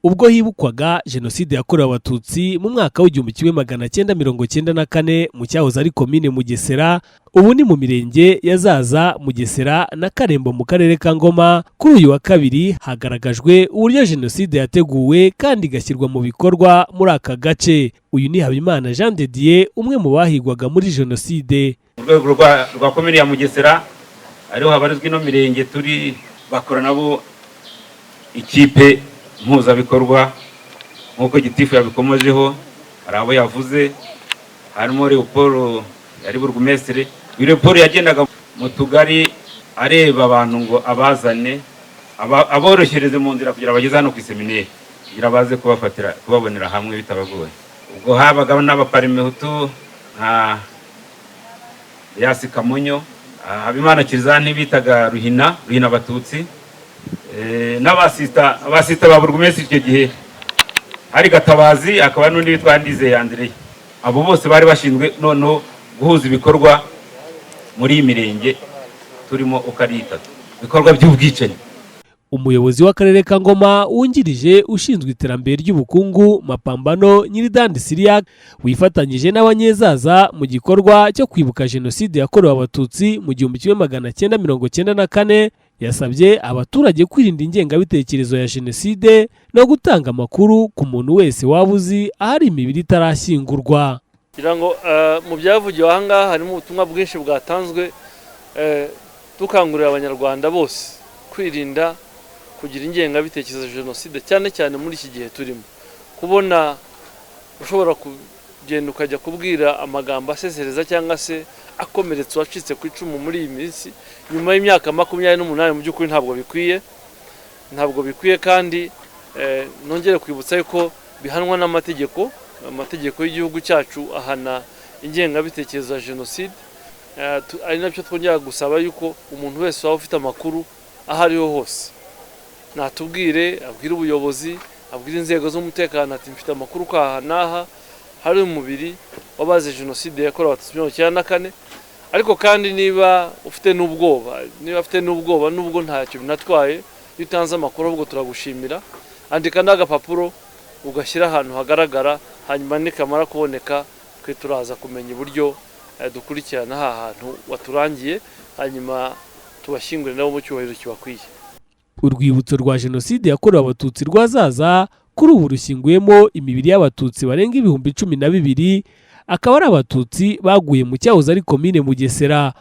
Ubwo hibukwaga Jenoside yakorewe Abatutsi mu mwaka w'1994 mu cyahoze ari Komine Mugesera, ubu ni mu mirenge ya Zaza, Mugesera na Karembo mu karere ka Ngoma, kuri uyu wa kabiri hagaragajwe uburyo jenoside yateguwe kandi igashyirwa mu bikorwa muri aka gace. Uyu ni Habimana Jean de Dieu, umwe mu bahigwaga muri jenoside. Mu rwego rwa komine ya Mugesera, ariho habarizwa ino mirenge turi, bakora nabo ikipe mpuzabikorwa nk'uko gitifu yabikomojeho. Hari abo yavuze, harimo Leopold yari burugumesitiri. Uyu Leopold yagendaga mu tugari areba abantu ngo abazane, aborohereze mu nzira kugira bageze hano ku isemineri, kugira baze kubafatira, kubabonera hamwe bitabagoye. Ubwo habaga n'abaparimehutu nka Yasi Kamonyo, Habimana Kirizani bitaga Ruhina, Ruhina Abatutsi, n'abasista, abasista ba burugumesitiri icyo gihe hari Gatabazi, hakaba n'undi witwa Ndizeye André. Abo bose bari bashinzwe noneho guhuza ibikorwa muri iyi mirenge turimo uko ari itatu, ibikorwa by'ubwicanyi. Umuyobozi w'akarere ka Ngoma wungirije ushinzwe iterambere ry'ubukungu, Mapambano Nyiridandi Siriya, wifatanyije n'Abanyezaza mu gikorwa cyo kwibuka Jenoside yakorewe Abatutsi mu 1994, yasabye abaturage kwirinda ingengabitekerezo ya jenoside no gutanga amakuru ku muntu wese waba uzi ahari imibiri itarashyingurwa. Kugira ngo mu byavugiwe aha ngaha harimo ubutumwa bwinshi bwatanzwe, dukangurira Abanyarwanda bose kwirinda kugira ingengabitekerezo ya jenoside, cyane cyane muri iki gihe turimo kubona ushobora kugenda ukajya kubwira amagambo asesereza cyangwa se akomeretsa uwacitse ku icumu muri iyi minsi nyuma y'imyaka 28. Mu by'ukuri ntabwo bikwiye, ntabwo bikwiye. Kandi nongere kwibutsa yuko bihanwa n'amategeko. Amategeko y'igihugu cyacu ahana ingengabitekerezo ya jenoside. Ari nabyo twongera gusaba yuko umuntu wese waba ufite amakuru aho ariho hose natubwire, abwire ubuyobozi, abwire inzego z'umutekano ati: "Mfite amakuru ko aha n'aha hari umubiri w'abazize jenoside yakorewe Abatutsi 94." Ariko kandi niba ufite n'ubwoba, niba afite n'ubwoba, nubwo ntacyo binatwaye iyo utanze amakuru, ahubwo turagushimira. Andika n'agapapuro ugashyira ahantu hagaragara, hanyuma nikamara kuboneka twe turaza kumenya uburyo dukurikirana aha hantu waturangiye, hanyuma tubashyingure nabo mu cyubahiro kibakwiye. Urwibutso rwa Jenoside yakorewe Abatutsi rwa Zaza kuri ubu rushyinguyemo imibiri y'Abatutsi barenga 12,000, akaba ari Abatutsi baguye mu cyahoze ari Komine Mugesera.